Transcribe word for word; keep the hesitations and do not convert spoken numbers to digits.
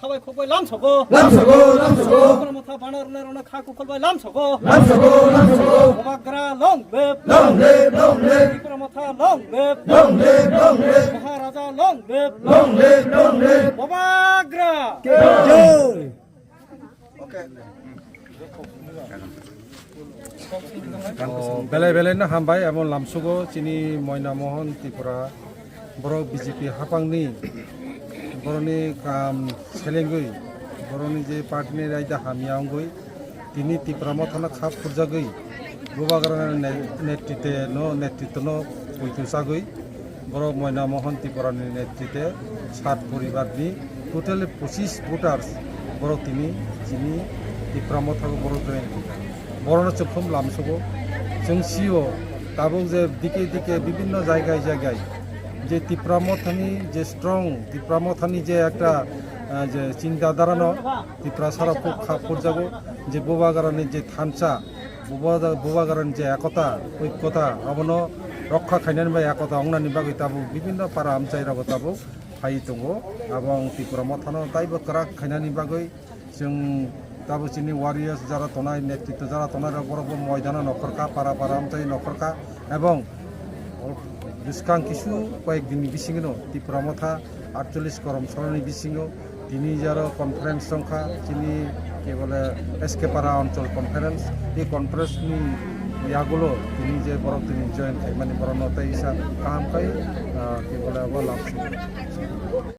Khabai khokbai lamsogo. Lamsogo, lamsogo. Tipra Motha bana rwna rwna kha kukhol bai lamsogo. Lamsogo, lamsogo. Bubagra long live. Long live, long live. Tipra Motha long live. Long live, long live. Maharaja long live. Long live, long live. Bubagra. Jai. O, belai belai no hambai, amo lamsugo chini Moina Mohan Tripura, borok B J P hapangni, borokni kam selengwi, borokni je party ni raida hamya wngwi, tini Tipra Mothano khap khurjagwi, Bubagrani ne-, netritwe no, netritwno poito sagwi, borok Moina Mohan Tripurani netritwe sat poribarni totally pochis voters borok tini chini Tipra Mothago borok join khaikha. Borokno chwng khum lamsugo. Chwng sio tabuk je dike dike bibinno jaigai jaigai je Tipra Mothani je strong, Tipra Mothani je ekta, ah, je chinta dharano Tiprasarok khub kha phurjago je Bubagrani je thansa, Bubagra-, Bubagrani je ekota, oikota, abono rokha khainani bai ekota wngnani bagwi tabuk bibinno para amchai rogo tabuk phai tongo. Abo ang Tipra Mothano taibo kwrak khainani bagwi chwng tabuk chini warriors jara tonai, netritwo jara tonai rok borokbo moidano nokhorkha, para para amchai nokhorkha, ebong bwskang kisu koyek dinni bisingno Tipra Motha atchollish korom soroni bisingo tini jaro conference tongkha, chini ke bole S K Para Anchal Conference. Ei conference ni yagulo tini je borok tini join khaimani borokno tei isa kaham khai, ah, ke bole abo lamsugo.